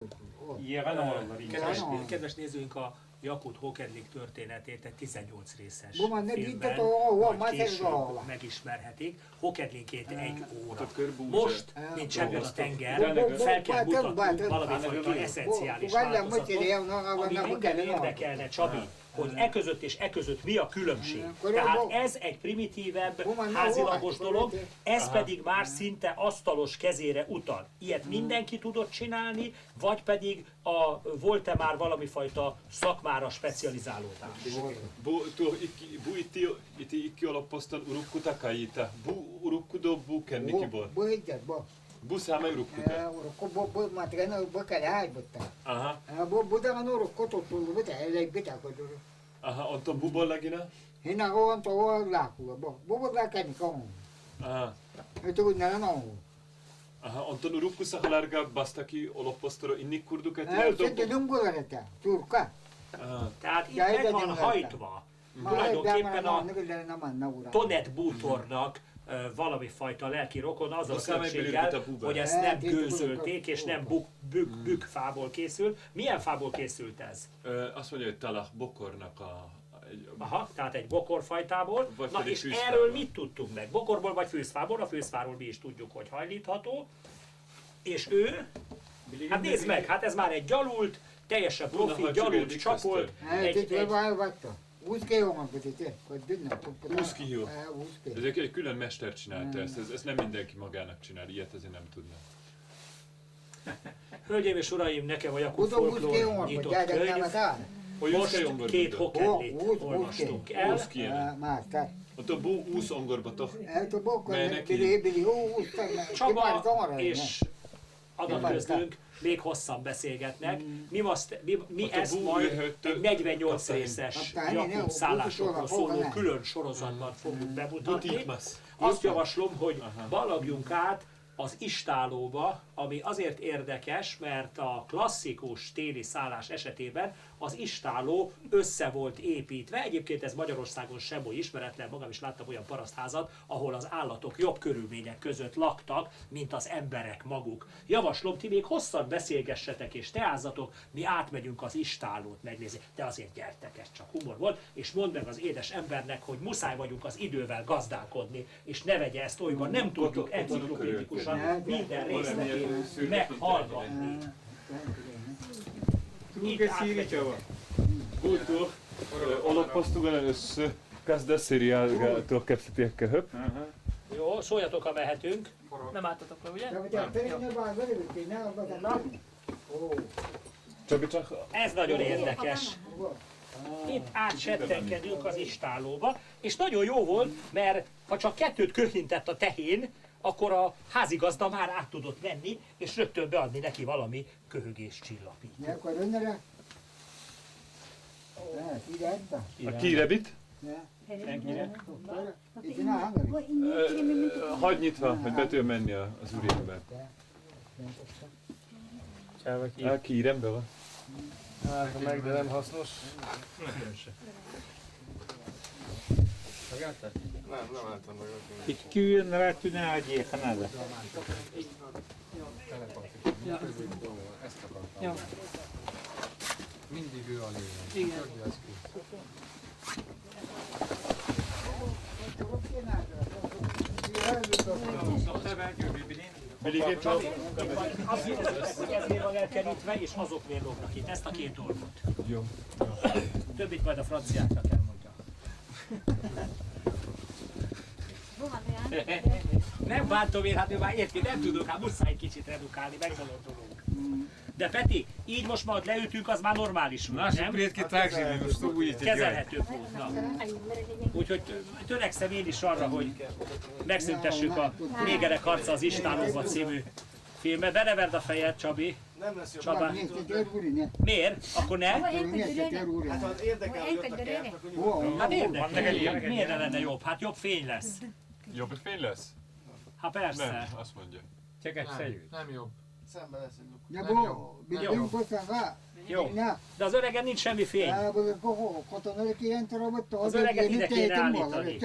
Иэҕэн оҥороллор Kedves, иэҕэн. kedves nézőink, a Jakut Hokedlik történetét egy 18 részes Bu manna biirde filmben to'o majd ma később sergoola. megismerhetik. Hokedlinként egy óra. A körbúzsa. Most, mint csebben a tenger, Bu- bu- fel kell bu- bu- mutatnunk bu- valami fajta eszenciális Bu- bu- változatot, bu- ami bu- engem bu- érdekelne, Csabi, hogy e között és e között mi a különbség. Bu- Tehát bu- ez egy primitívebb, Bu- bu- házilagos bu- dolog, ez pedig már szinte asztalos kezére utal. Ilyet mindenki tudott csinálni, vagy pedig a, volt-e már valami fajta szakmára specializálódás? Bu tuo ikki bu itti iti ikki oloppostan urukkuta kayita. Bu urukkudo bu kenniki bor. Bu hidde bu. Bu sama urukkuta. Urukku bu bu matrena bu kalaay butta. Aha. Bu bu da urukku tutuldu bu da ele bita koduru. Aha onton bu bollagina. Hina on to la ku bu. Bu bu da kan kon. Aha. Etu na na. Aha onton urukku sahalarga bastaki oloppostoro innik kurduk etiler Sen de do. nungu Turka. Aha. Tehát itt Ja, meg ide van nem hajtva tulajdonképpen a Tonet bútornak valami fajta lelki rokon azzal a Aztán különbséggel, megbilirgült a búbár. hogy ezt nem Hát, itt gőzölték, és nem buk, bük, bük fából készült. Milyen fából készült ez? Ö, azt mondja, hogy talah bokornak a egy, Aha, tehát egy bokorfajtából. Vagy Na pedig és fűzfából. erről mit tudtunk meg? Bokorból vagy fűzfából? A fűzfáról mi is tudjuk, hogy hajlítható. És ő, hát nézd meg, hát ez már egy gyalult, teljesen profi, Bunna gyalult, hagyjuk, csapolt, egy, Egy, egy, Uszkió. Ez egy, egy külön mester csinálta ezt, ez, ezt nem mindenki magának csinál, ilyet azért nem tudna. Hölgyeim és uraim, nekem a Jakub Folklór nyitott könyv. Hogy Most két hokedlit olvastunk el. Ott a bu úsz ongorba toh. Csaba és adatközlőnk még hosszan beszélgetnek. Mi, azt, mi, mi Ott a ezt bú majd ühöt- egy 48 részes Kaptál, Jakub ne, szállásokról bú- szóló bú- külön sorozatban fogjuk bemutatni. Butikmas. Azt javaslom, hogy ballagjunk át az istálóba, ami azért érdekes, mert a klasszikus téli szállás esetében az istáló össze volt építve. Egyébként ez Magyarországon sem oly ismeretlen, magam is láttam olyan parasztházat, ahol az állatok jobb körülmények között laktak, mint az emberek maguk. Javaslom, ti még hosszan beszélgessetek és teázzatok, mi átmegyünk az istálót megnézni. De azért gyertek, ez csak humor volt, és mondd meg az édes embernek, hogy muszáj vagyunk az idővel gazdálkodni, és ne vegye ezt olyban, nem tudjuk enciklopédikusan minden részletét meghallgatni. Itt átmegyünk. Bu tuh oloppostugan össze kezde serial tuh kepszetiekkel höp. Jó, szóljatok, ha mehetünk. Nem álltatok le, ugye? Csabi csak Ez nagyon érdekes. Itt átsettenkedünk az istálóba, és nagyon jó volt, mert ha csak kettőt köhintett a tehén, akkor a házigazda már át tudott menni, és rögtön beadni neki valami köhögés csillapít. a kirebit. Hagyj nyitva, hogy be tudjon menni az úriember. A kiírembe van. Hát, meg, de nem hasznos. Nem, nem álltam meg. Itt külön tünelgyékene. Ezt akartam. Jó. Mindig ő a lényeg. Igen. Tudja ezt ki. Biligén csak. Azt kérdeztek, hogy ez miért van elkerítve, és azok miért lógnak itt. Ezt a két dolgot. Jó. Többit majd a franciáknak elmondja. Nem bántom én, hát ő már érti, nem tudok, hát muszáj kicsit redukálni, megbolondulunk. De Peti, így most már leütünk, az már normális volt, Наши nem? предки так жили, ну что будете делать? Kezelhetőbb volt. Na. Úgyhogy törekszem én is arra, hogy megszüntessük a Négerek harca az Istálóba című filmet. Beleverd a fejed, Csabi. Nem lesz jobb. Csaba. Miért? Akkor ne? Hát ha érdekel, hogy ott a kert, akkor nyugodtan. Hát érdekel. Miért ne lenne jobb? Hát jobb fény lesz. Jobb fény lesz? Hát persze. Nem, azt mondja. Nem, nem jobb. Szembe lesz egy luk. Jó. De az öregen nincs semmi fény. Az öreget ide kéne állítani.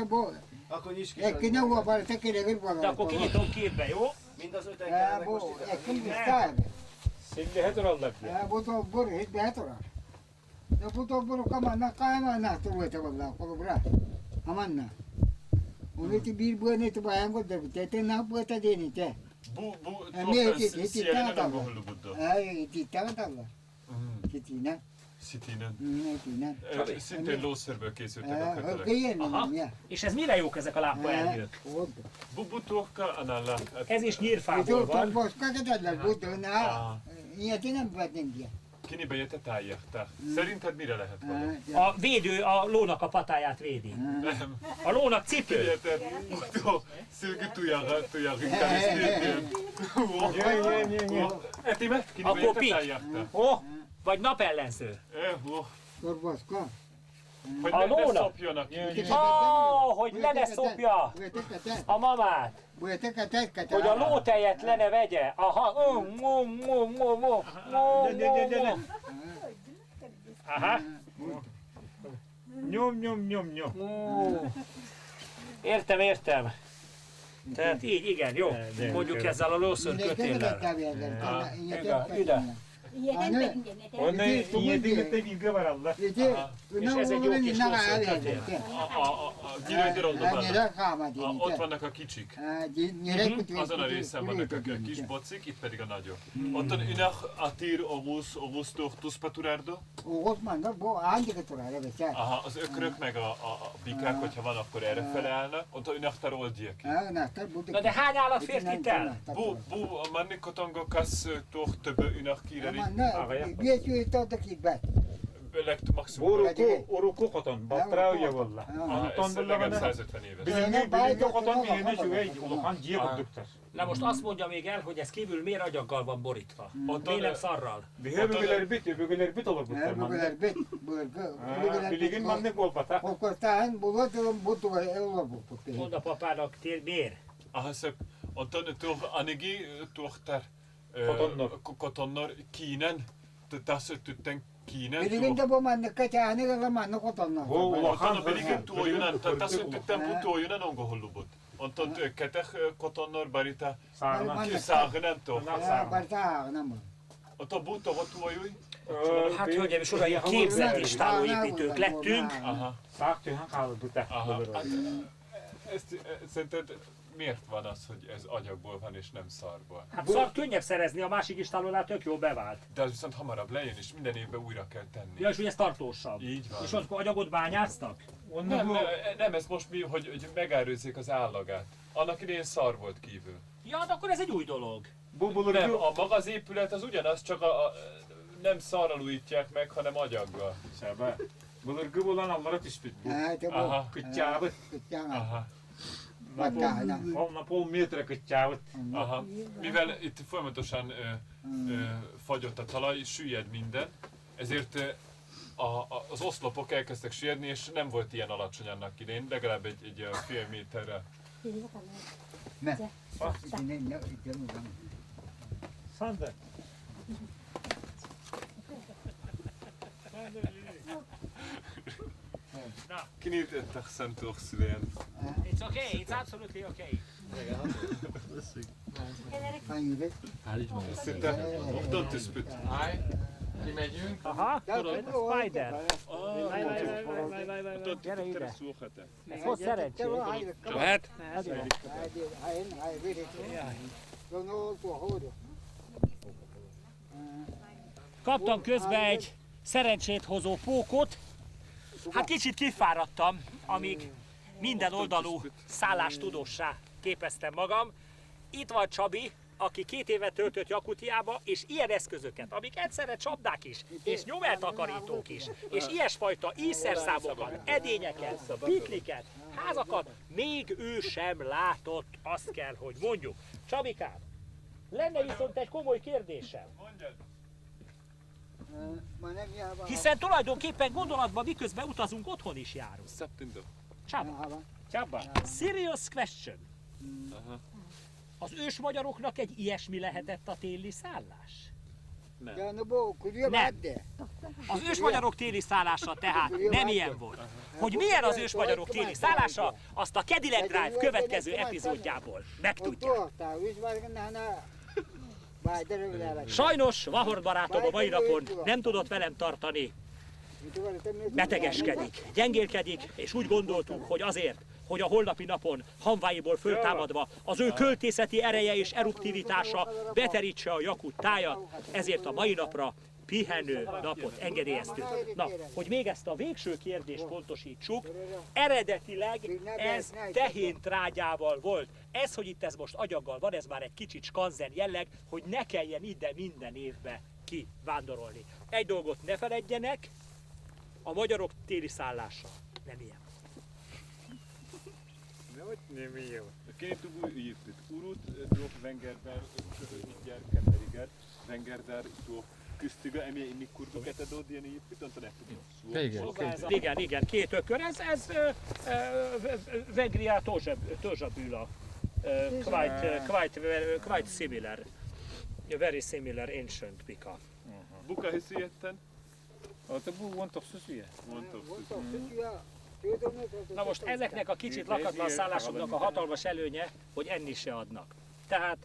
Akkor nyisd ki. De akkor kinyitom képbe, jó? Mind az öten kellenek most ide. Силлиһэ тураллар диэн. Бу долбур иһит турар. Бу долбуру хаманна хаамана туруйта буолла холобура. Аманна. Оны ити биир быаны ити байан көрдөрбүт. Ити нах быата диэн ити. Бу бу туохтан сиэринэн оҥоһуллубут дуо? Итииттэн аталлар. Ситиинэн. Sitinen. Итиинэн. Szintén lószőrből készültek a kötelek. Aha. És ez mire jók ezek a lámpaernyők? Bu bu tuhka analla. Ez is nyírfából van. Kini bejete tájjahta. Szerinted mire lehet való? A védő a lónak a patáját védi. Nem. A lónak cipő. Сылгы туйаҕа туйаҕын Этимэ кини Akkor бэйэтэ pit. таайыахта. Oh, vagy napellenző. Torboska. Hogy A ne, ne lónak. szopjanak ki. Ó, hogy le ne szopja a mamát. Hogy a lótejet le ne vegye. Aha. Ó, ó, ó, ó, ó, ó, ó, ó. Aha. Nyom, nyom, nyom, nyom. Ó. Értem, értem. Tehát így, igen, jó. Mondjuk ezzel a lószőrkötéllel. Ide. Ondan yediğimizde bilgi var Allah. És ez egy jó kis lószőrkötél. A, a, a nyirajder Ott vannak a kicsik. Azon a részen vannak a kis bocik, itt pedig a nagyok. Ottan ünах атир оҕус оҕус туох туспа турар дуо? Aha, az ökrök meg a, a, a bikák, hogyha van, akkor errefele állnak. Ott ünах tarol dieki. Na de hány állat fért itt el? Bu bu mannik kotongo kas tuох töbö ünах kiireri. Legtöbb maximum. Oruku, oruku koton, battara valla. Aha, ez legalább 150 éves. Bilingi, bilingi koton mihine şüvey, uluhan diye kurduktar. Na most azt mondja még el, hogy ez kívül miért agyakkal van borítva? Miért nem szarral? Bihe bögeler bit, bögeler bit olur bu. Biligin mannik olbata. Mondd a papának, miért? Aha, szép. Onton tuoh anigi tuohtar Kotonnor. Kotonnor kiinen tas öttütten kiinen. Билигин бу манныкка чааны гала манны хотонно. Onton a biligin tuojunan tas öttütten bu tuojunan ongohullubut. Onton keteh kotonnor barita saaghınan tuoh. Барта Onton bu togo tuojuy. Hát, hölgyeim és uraim, képzett istálóépítők lettünk. Aha. Sağ tühan kaldı Aha. Hát, ezt szerinted miért van az, hogy ez anyagból van és nem szarból? Hát szart könnyebb szerezni, a másik istálónál tök jól bevált. De az viszont hamarabb lejön, és minden évben újra kell tenni. Ja, és ugye ez tartósabb. Így van. És akkor anyagot bányáztak? Nem, nem, nem, ez most mi, hogy, hogy megerőzzék az állagát. Annak idején szar volt kívül. Ja, de akkor ez egy új dolog. Nem, a maga az épület az ugyanaz, csak a, a, nem szarral újítják meg, hanem agyaggal. Sebe. Bulurgu bulan allara tüspüt bu. Aha. Kıtçabıt. Aha. Napol, pol metre kıtçabıt. Aha. Mivel itt folyamatosan ö, ö, fagyott a talaj, süllyed minden, ezért ö, a, a, az oszlopok elkezdtek süllyedni, és nem volt ilyen alacsony annak idején, legalább egy, egy olyan fél méterrel. Ne. Sandır. Kinit ettek tuohsileen. It's okay, it's absolutely okay. Szinte oftan tüspüt. Állj, kimegyünk. Aha, spider. Gyere ide. Ez hoz szerencsét. Lehet? Kaptam közben egy szerencsét hozó pókot. Hát kicsit kifáradtam, amíg minden oldalú szállástudóssá képeztem magam. Itt van Csabi, aki 2 évet töltött Jakutiába, és ilyen eszközöket, amik egyszerre csapdák is, és nyomeltakarítók is, és ilyesfajta ízszerszámokat, edényeket, pikniket, házakat, még ő sem látott, azt kell, hogy mondjuk. Csabikám, lenne viszont egy komoly kérdésem. Hiszen tulajdonképpen gondolatban miközben utazunk, otthon is járunk. Csaba. Csaba. Serious question. Az ősmagyaroknak egy ilyesmi lehetett a téli szállás? Nem. Nem. Az ősmagyarok téli szállása tehát nem ilyen volt. Hogy milyen az ősmagyarok téli szállása, azt a Cadillac Drive következő epizódjából megtudják. Sajnos Vahord barátom a mai napon nem tudott velem tartani. Betegeskedik, gyengélkedik, és úgy gondoltuk, hogy azért, hogy a holnapi napon hamváiból föltámadva az ő költészeti ereje és eruptivitása beterítse a jakut tájat, ezért a mai napra pihenő napot engedélyeztük. Na, hogy még ezt a végső kérdést pontosítsuk, eredetileg ez tehéntrágyával volt. Ez, hogy itt ez most agyaggal van, ez már egy kicsit skanzen jelleg, hogy ne kelljen ide minden évbe kivándorolni. Egy dolgot ne feledjenek, a magyarok téli szállása nem ilyen. Igen, igen, két ökör, ez, ez Wengria тоже было. Quite, quite, quite similar. Very similar ancient bika. Buka hiszijetten? Na most ezeknek a kicsit lakatlan szállásoknak a hatalmas előnye, hogy enni se adnak. Tehát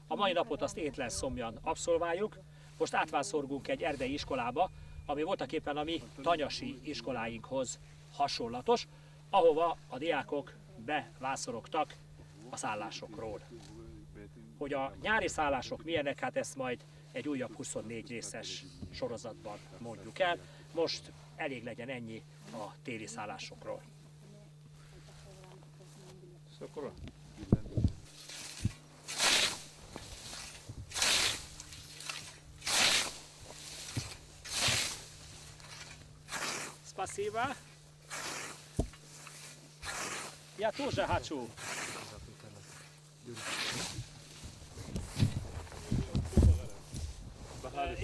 a mai napot azt étlen szomjan abszolváljuk. Most átvászorgunk egy erdei iskolába, ami voltaképpen a mi tanyasi iskoláinkhoz hasonlatos, ahova a diákok bevászorogtak a szállásokról. Hogy a nyári szállások milyenek, hát ezt majd egy újabb 24 részes sorozatban mondjuk el. Most elég legyen ennyi a téli szállásokról. Спасибо. Я тоже хочу.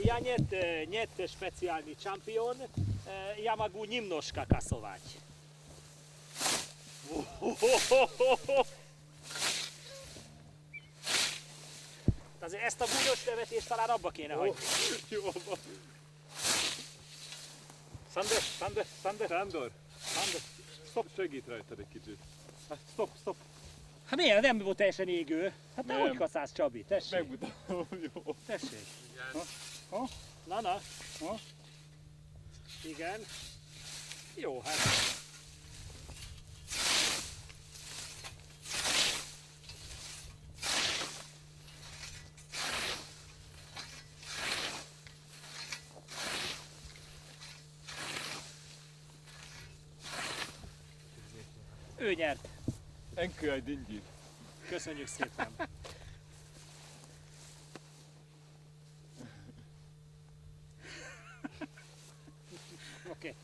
Я нет, нет специальный чемпион, я могу немножко кассовать. Azért ezt a gúnyos nevetést talán abba kéne hagyni. Sándor, Sándor, Sándor. Sándor! Sándor! Stop, segít rajtad egy kicsit. Stop, stop. Hát miért? Nem volt teljesen égő. Hát te Nem. hogy kacálsz, Csabi? Tessék. Megmutatom, jó. Tessék. Ha? Na, na. Ha? Igen. Jó, hát. Ő nyert. Enkő egy dingyit. Köszönjük szépen. Oké.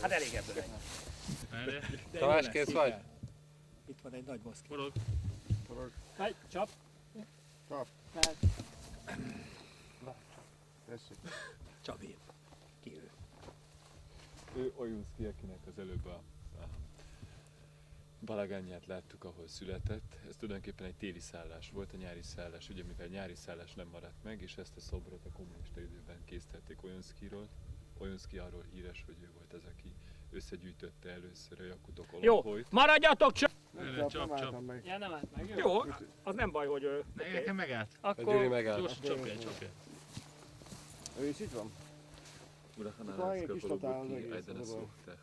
Hát elég ebből egy. De jó Tamás, lesz, kész igen. vagy? Itt van egy nagy baszki. Forog. Forog. Hai, csap. Csap. Tessék. Csabi. Ki ő? Ő Ojunszki, akinek az előbb a balagánját láttuk, ahol született. Ez tulajdonképpen egy téli szállás volt, a nyári szállás, ugye mivel nyári szállás nem maradt meg, és ezt a szobrot a kommunista időben készítették Ojunszkiról. Ojunszki arról híres, hogy ő volt az, aki összegyűjtötte először a jakutok Jó, olajhojt. maradjatok csak! Csap, csap. Meg. Ja, nem állt meg, jó? Jó, az nem baj, hogy ő. Nekem megállt. Akkor Gyuri megállt. Gyorsan csapjál, csapjál. Ő is itt van? Urahanálszka kis totál az egész, az a baj.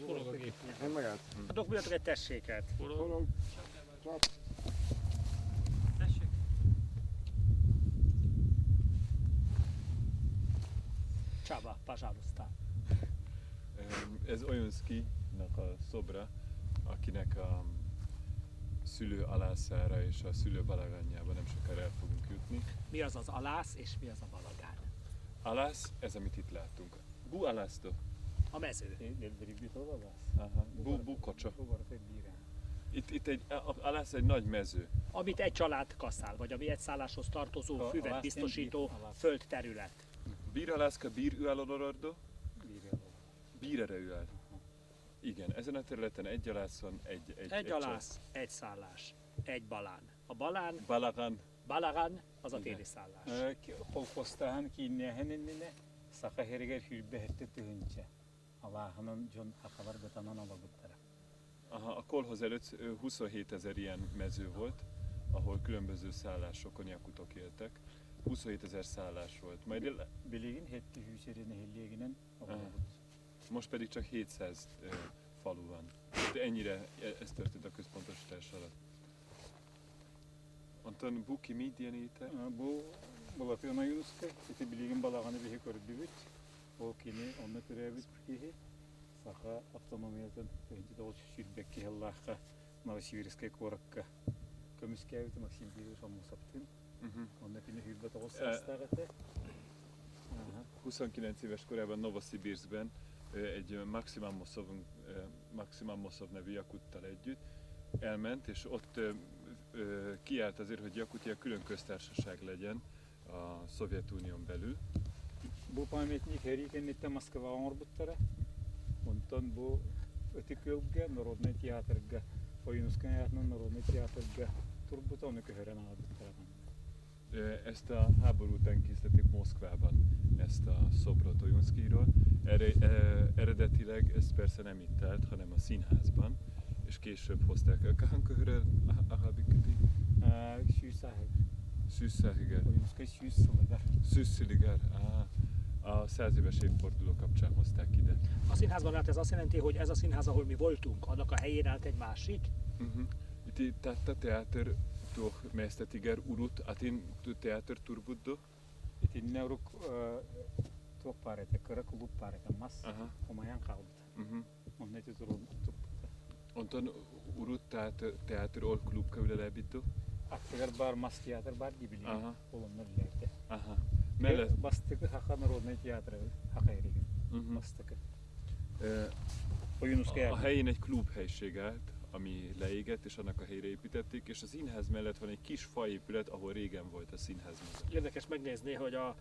Forog a gép. Én megállt. Adok mutatok egy tesséket. Forog. Forog. Csap. Tessék. Csaba, пожалуйста. Ez Ojunszkinak a szobra, akinek a szülő alászára és a szülő balagányába nem sokára el fogunk jutni. Mi az az alász és mi az a balagán? Alász, ez amit itt látunk. Bu alászto. A mező. Aha. Bu, bu kocsa. Itt, itt egy, alász egy nagy mező. Amit egy család kaszál, vagy ami egy szálláshoz tartozó füvet biztosító földterület. Bír alászka, bír üálonorordo? Bírere üál. Igen, ezen a területen egy alász van, egy, egy, Egy alász, egy szállás, egy balán. A balán, Balagán. balagán, az a téli szállás. Холкостаһан кииннээһин иннинэ саха һиригэр сүүрбэ сэттэ тыһыынча алааһынан дьон хахалар бытанан олорбуттара. Aha, a kolhoz előtt 27 ezer ilyen mező volt, ahol különböző szállásokon jakutok éltek. 27 ezer szállás volt. Majd Билигин хэттэ сүүс эрэ нэһилиэгинэн олоробут. Most pedig csak 700 falu van. De ennyire ez történt a központosítás alatt. Онтон бу кимий диэн ыйытар? Бу Былатыан Ойуунускай ити билигин балаҕаны биһи көрдүбүт. Ол кини онно төрөөбүт киһи. Саха автономиятын 1922 сыллаахха Новосибирскай куоракка көмүскээбит Максим Кириллович Аммосовтыын. Онно кини 29 саастаах этэ. 29 éves korában Novosibirskben egy Maxim Ammosov, Maxim Ammosov nevű jakuttal együtt elment, és ott kiállt azért, hogy Jakutia külön köztársaság legyen a Szovjetunión belül. Бу памятник сэрии кэнниттэн Москваҕа оҥорбуттара. Онтон бу Ытык Күөлгэ народнай театрга, Ойуунускай аатынан народнай театрга турбута, ону көһөрөн аҕалбыттара манна. Ezt a háború után készítették Moszkvában, ezt a szobrot Ojunszkijról. Erre, eredetileg ez persze nem itt állt, hanem a színházban, és később hozták el. Хаһан көһөрөн аҕалбыккытый? Сүүс сааһыгар. Сүүс сааһыгар. Ойуунускай сүүс сылыгар. Сүүс сылыгар. A 100 éves évforduló kapcsán hozták ide. A színházban állt, ez azt jelenti, hogy ez a színház, ahol mi voltunk, annak a helyén állt egy másik? Uh-huh. Ити Таатта театр туох миэстэтигэр урут атын театр турбут дуо? Итиннэ урук туох баар этэ, кыра кулууп баар этэ, мас умайан хаалбыта. Онно ити турбута. Онтон урут театр ол клубка үлэлээбит дуо? Аттыгар баар мас театр баар дии билигин. Ол онно үлэлээбитэ. Аха. Мэлэ... Бастакы Саха народнай театра Саха эригин. Бастакы. A helyén egy klubhelység állt, ami leégett, és annak a helyére építették, és a színház mellett van egy kis faépület, ahol régen volt a színház maga. Érdekes megnézni, hogy a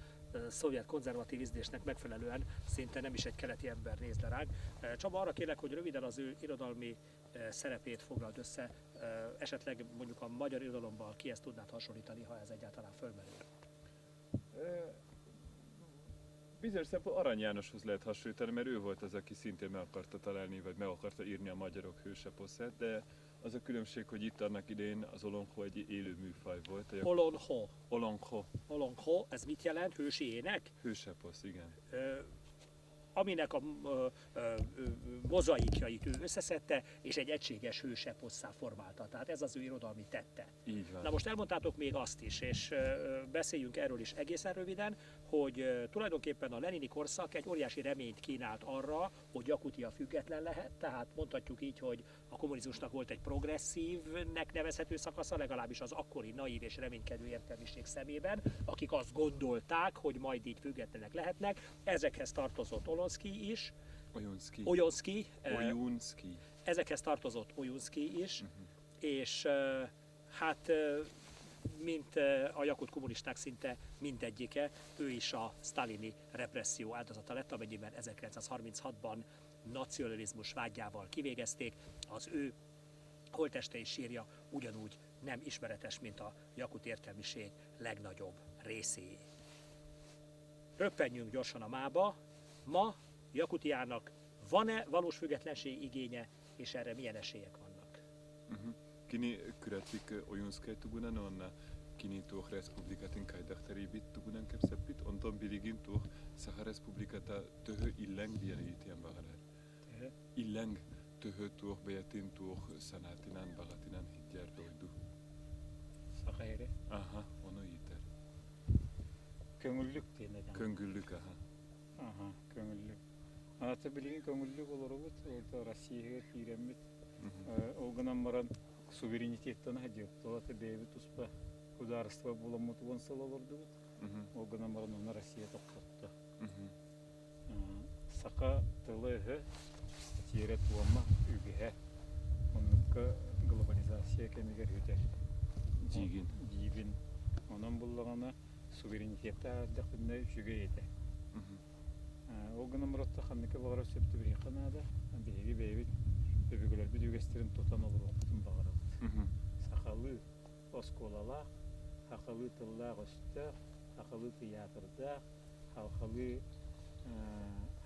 szovjet konzervatív ízlésnek megfelelően szinte nem is egy keleti ember néz le ránk. Csaba, arra kérlek, hogy röviden az ő irodalmi szerepét foglald össze, esetleg mondjuk a magyar irodalomban ki ezt tudnád hasonlítani, ha ez egyáltalán fölmerül. Bizonyos szempontból Arany Jánoshoz lehet hasonlítani, mert ő volt az, aki szintén meg akarta találni, vagy meg akarta írni a magyarok hőseposzát, de az a különbség, hogy itt annak idején az olonkho egy élő műfaj volt. Olonkho. Olonkho. Olonkho, ez mit jelent? Hősi ének? Hőseposz, igen. Aminek a mozaikjait ő összeszedte, és egy egységes hőseposszá formálta. Tehát ez az ő irodalmi tette. Így van. Na most elmondtátok még azt is, és beszéljünk erről is egészen röviden, hogy tulajdonképpen a lenini korszak egy óriási reményt kínált arra, hogy Jakutia független lehet, tehát mondhatjuk így, hogy a kommunizmusnak volt egy progresszívnek nevezhető szakasza, legalábbis az akkori naív és reménykedő értelmiség szemében, akik azt gondolták, hogy majd így függetlenek lehetnek. Ezekhez tartozott Olonszky is. Ojunszky. Ojunszky. Ojunszky. Ezekhez tartozott Ojunszky is, és hát mint a jakut kommunisták szinte mindegyike, ő is a sztálini represszió áldozata lett, amennyiben 1936-ban nacionalizmus vágyával kivégezték. Az ő holtteste és sírja ugyanúgy nem ismeretes, mint a jakut értelmiség legnagyobb részéé. Röppenjünk gyorsan a mába. Ma Jakutiának van-e valós függetlenség igénye, és erre milyen esélyek vannak? Кини кыратык Ойуунускай туһунан уонна кини туох республикатын хайдах тэрийбит туһунан кэпсэппит, онтон билигин туох Саха Республиката төһө иллэҥ диэн ыйытыан баҕарар. Иллэҥ төһө туох бэйэтин туох санаатынан баҕатынан сылдьар дойду. Саха эрэ. Аха, ону ыйытар. Көҥүллүк диэн этэ. Көҥүллүк, аха. Аха, көҥүллүк. Ата билигин көҥүллүк олоробут, ол Россияга киирэммит. Ол гынан баран суверенитеттан сылдьыбыт. Ол ата бэйэбит туспа государство буоламмыт 10 сыл олордубут. Ол гынан баран ону Россия тохтотто. Саха тыла-өһө, сиэрэ-туома, үгэһэ. Оннукка глобализация кэмигэр сүтэр. Диигин. Диибин. Онон буллаҕына суверенитеттаах эрдэхпинэ үчүгэй этэ. Ол гынан баран ханныка баҕарар сөп түбэһиэххэ наада. Биһиги бэйэбит өбүгэлэрбит үгэстэрин тутан олоруохпутун баҕарабыт. Сахалыы оскуолалаах, сахалыы тыллаах-өстөөх, сахалыы тыйаатырдаах, сахалыы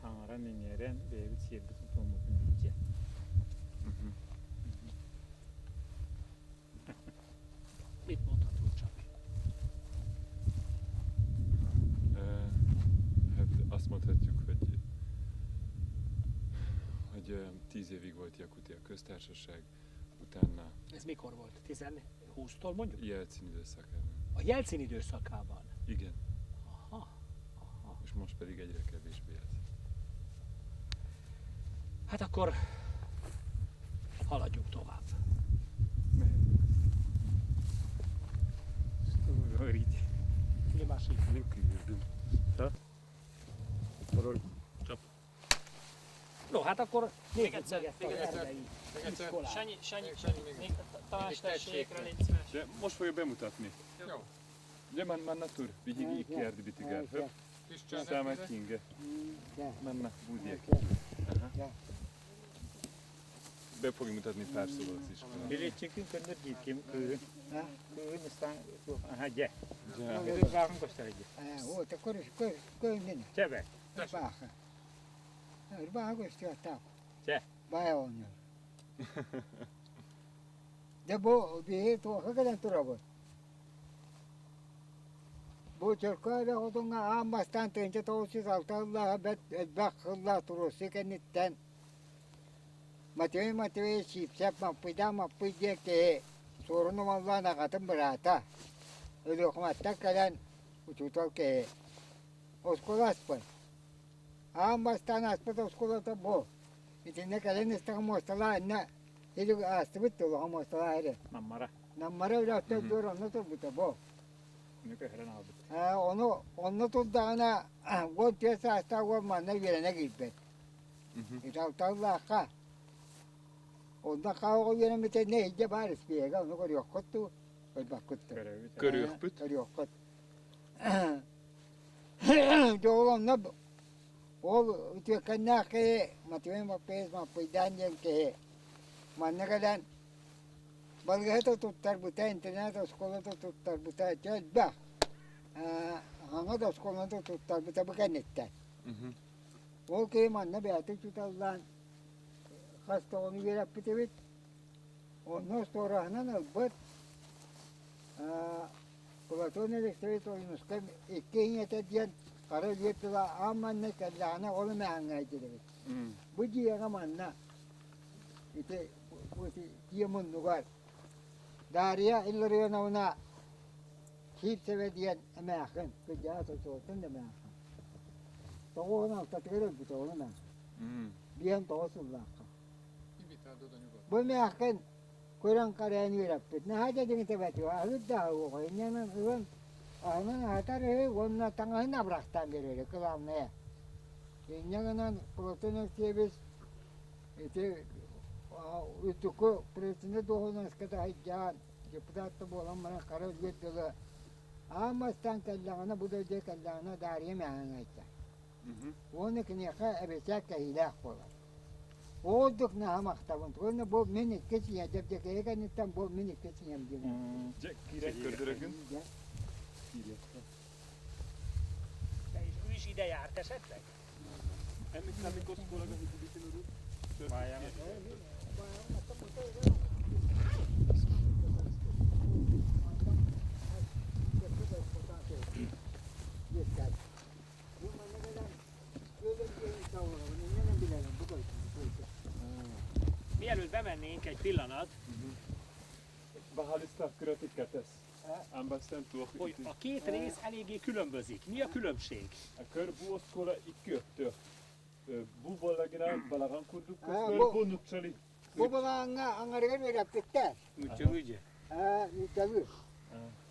хаҥаран-иҥэрэн бэйэбит сиэрбитин-туоммутун илдьэ. mondhatjuk, hogy, hogy 10 évig volt Jakutia köztársaság, utána Ez mikor volt? 10-20-tól mondjuk? Jelcin időszakában. A Jelcin időszakában. Igen, Aha. és most pedig egyre kevésbé ez. Hát akkor haladjunk tovább. Что вы говорите? Не маши. No, hát akkor nézzük egyszer, meg ezt még az egyszer. erdei Még egyszer. iskolát. Sanyi, Sanyi, Még, Sanyi, még. még Tamás Még tessék, tessék. légy szíves. De most fogja bemutatni. Jó. De man manna tur, bihi ikki bitigar. Höp, Kis Sama kinge. Manna budiek. Be fogja mutatni pár szóval az iskolát. Билетчикин көндөр дитким кыын. Кыын истан аха же. Ja. Кыын баҕын көстөр же. О, көрүс көр көрүн. Чебе. Баха. Баха көстү так. Чэ. Бая онно. Де бу бии туоха кэлэн турабыт. Бу Чөркөөрө хотуҥҥа аан бастаан 1906 сыллааҕы бэрт элбэх сыллаах туруорсуу кэнниттэн Матвей Матвеевич Сивцев Маппыйдаах Маппый диэн киһи Суорун Омоллоон аҕатын быраата, Өлүөхүмэттэн кэлэн учуутал киһи. Оскуола аспыт. Аан бастаан аспыт оскуолата бу. Итиннэ кэлэн истэҕин муосталаах иннэ или аастыбыт да улахан муосталаах эрэ. Наммара. Наммара үрэхтэр дуор онно турбута бу. Нү көһөрөн аалбыт. Ону онно турдаҕына 14 саастаах уол манна үөрэнэ киирбит. Италталлаахха онно хаа үөрэммитэ не иһдьэ баар испиэгэ ону көрүөххүт дуу көрбөккүт дуу. Көрөбүт. Көрүөхпүт. Көрүөххүт. Дьэ ол онно ол үтүөкэннээх киһи Матвей Маппыйыс Маппыйдаан диэн киһи манна кэлэн балыыһа туттарбыта, интернат оскуолата туттарбыта дьэ элбэх. Хаҥа да оскуоланы туттарбыта бу кэнниттэн. Ол киһи манна бэйэтин учууталлаан хас да оҕону үөрэппит эбит. Онно остуораһынан ылбыт Платон Алексеевич Ойуунускай икки ийэтэ диэн хара өлүөр тыла аан манна кэллэҕинэ ол эмээхиҥҥэ эбит. Бу дьиэҕэ манна ити бу дьиэ муннугар Дарья Илларионовна Сивцева диэн эмээхин, кырдьаҕас очуолтан да эмээхин. 96-тыгар өлбүтэ ол эмээхин. 59 сыллаахха. Бу эмээхин көрөн харайан үөрэппит. Наһаа да дьиҥитэ аһыыр да аһыах инньэнэн ылан аһынан аһатар үһү уонна таҥаһын абырахтаан биэрэрэ кылаабынайа. Инньэ гынан Платон Алексеевич ити үрдүкү президент дуоһунаска таһыйдаан депутат да буолан баран хара өлүөр дылы аан бастаан кэллэҕинэ бу дойдуга кэллэҕинэ Дарья эмээхин айтар. Уонна киниэхэ эбэсээк кэһиилээх буолар. Ордук наһаа махтабын. Уонна бу мин иккис ийэм, Дьэбдьэкэйэ кэнниттэн бу мин иккис ийэм диэн. Дьэ, киирэн көрдөрөгүн. Дьэ. De és ő is ide járt esetleg? Mielőtt bemennénk egy pillanat, Bahalista kıratikkatesz. Ambassador tuoh hogy a két rész eléggé különbözik. Mi a különbség? A kör bu oskola ikki öttö. Bu bollagina balagan kurduk Ha, köstör bu- bu nukçali. Бу балааҥҥа аҥарыгар үөрэппиттэр. Нууччалыы.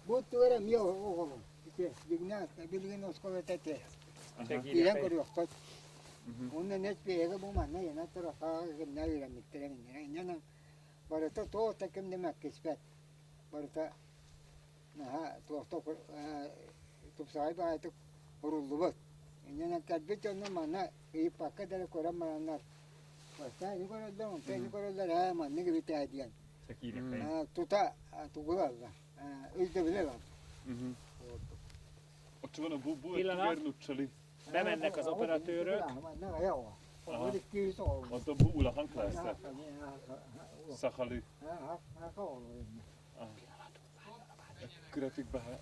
Бу туора эмиэ оҕолор. Ити дьиҥнээх билигин оскуолата этэ. Киирэн көрүөххүт. Уонна нэс биһиги бу манна ена турахаа кимнэ үөрэммиттэрэ миннэрэ. Инньэнэн барыта туох да ким да мөккүспэт. Барыта наһаа туохта тупсаҕай баҕайытык уруллубут. Инньэнэн кэлбит дьонно манна ыйыппакка да эрэ көрөн бараннар бастаан ини көрөллөр, онтон ини көрөллөр ээ маннык эбит ээ диэн тута тугу ылаллар, өйдөбүлү ылаллар. Оччоҕуна bu bu Pillanat. öttüger nukçali. Bemennek az operatőrök. Ondan bu ulahan klasa. Sahalı. Кыратык баһа.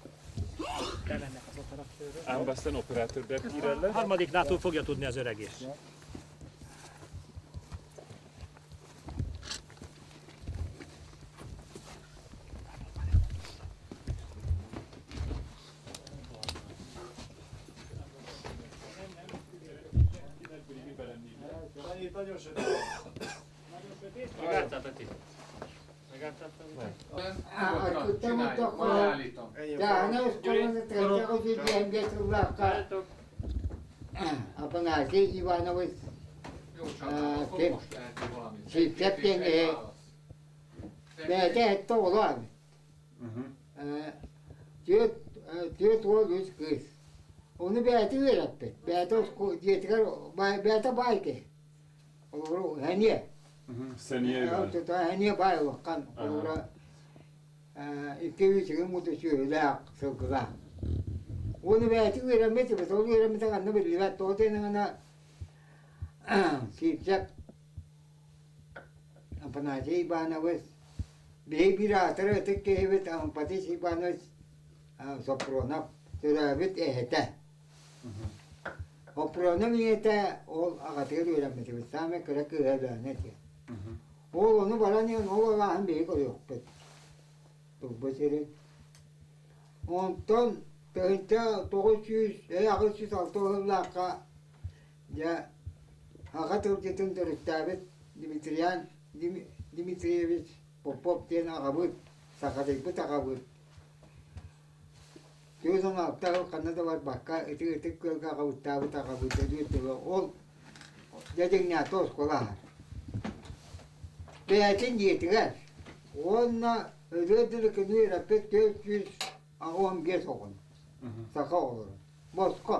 Ám aztán operátor bepírelle. Harmadik látó fogja tudni az öreg is. Nagyon sötét. Megálltál, Peti? Megálltál, Peti? Афанасий Иванович Сивцев диэн бэйэтэ эттэ оҕолоох эбит. Түөрт түөрт уол үс кыыс. Ону бэйэтэ үөрэппит. Бэйэтэ дьиэтигэр бэйэтэ баай киһи. Олору сэниэ. Сэниэ Иван. Сэниэ баай улахан. Олоро икки үс игин муту сүөһүлээх, сылгылаах. Уону бэйэтэ үөрэммит, ол үөрэммитэ ханна биллибэт. Тоҕо диэн Сиипсэп Афанасий Иванович биһи биир аатырар ытык киһибит Ампатис Иванович Сопронов төрөөбүт эһэтэ. Сопронов ийэтэ ол аҕатыгар үөрэммитибит, саамай кыра кыыһа Өлөөнө этэ. Ол ону баран иһэн ол алааһын биһи көрүөхпүт. Турба сирин. Онтон 1900 806 сыллаахха дьэ аҕа тылдьытын төрүттээбит Дмитриан Дмитриевич Попов диэн аҕабыт, сахатыйбыт аҕабыт 46 сыл ханна да барбакка ытык-ытык күөлгэ аҕабыттаабыт аҕабыт өлүү тыла ол дьэ дьиҥнээхтик оскуола аһар. Бэйэтин дьиэтигэр уонна өлүөр дылы күнү үөрэппит 485 оҕону, саха оҕолорун, босхо.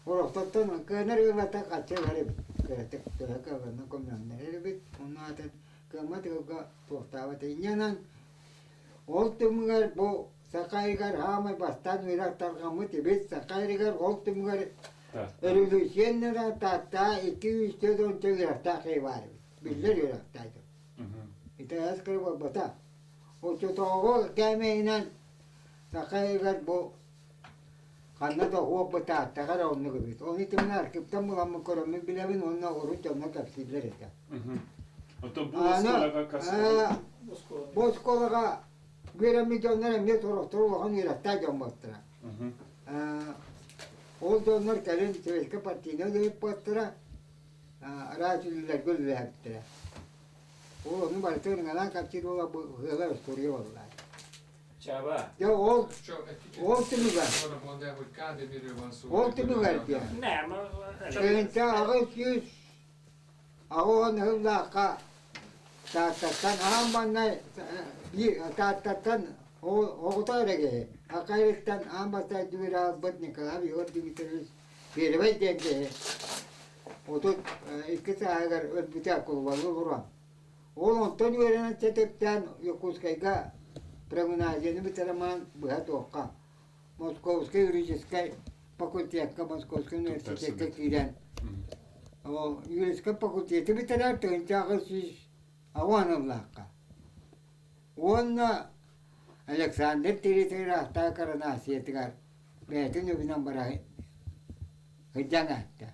Орохтоттон кыанар ыалата хаччы ылар эбит. Кыратык төһө кыалларынан көмөлөһүннэрэр эбит. Онно атын кыаммат ыалга туохтаабат. Инньэ ол түмүгэр бу саха ыйыгар хаамай бастаан үөрэх тарҕаммыт эбит. Саха ыйыгар ол түмүгэр өрөлүүсүйэннэрэ Тааттаа 240 үөрэхтээх киһи баар эбит. Биллэр үөрэхтээх дьон. Итэҕэс кыра буолбатах. Оччотооҕу кээмэйинэн саха ыйыгар бу ханна да уох бытааттаҕа эрэ оннук эбит. Ону итиннэ архивтан буламмын көрөммүн билэбин уонна урут дьоҥҥо кэпсииллэр этэ. Оттон бу оскуолаҕа Бу оскуолаҕа үөрэммит дьоннор эмиэ сорохтор улахан үөрэхтээх дьон буолтара. Ол дьоннор кэлин советскай партийнай үлэһит буолтара, араас үлэлэргэ үлэлээбиттэрэ. Ол ону барытын ырыҥалаан кэпсиир буола бу ыала устуоруйа буолла. Чаба. Дьэ ол ол түмүгэр ол түмүгэр диэн тыһыынча 880 сыллаахха Тааттаттан аан маҥнай биир Тааттаттан оҕото эрэ киһи Акайыттан аан бастаан үөрэҕирбит Николай Егор Дмитриевич Первэй диэн киһи 32 сааһыгар өлбүтэ кулубалыы олорон Ол онтон үөрэнэн сэтиптээн Якутскайга прогимназияны бүтэрэмаан быһа туохха Московскай юридическай факультекка Московскай университекка киирэн ол юридическай факультеты бүтэрэр 1880 ыллаахха. Уонна Александр Терентьевич Коронациятыгар бэйэтин үбүнэн бара сылдьан аатта.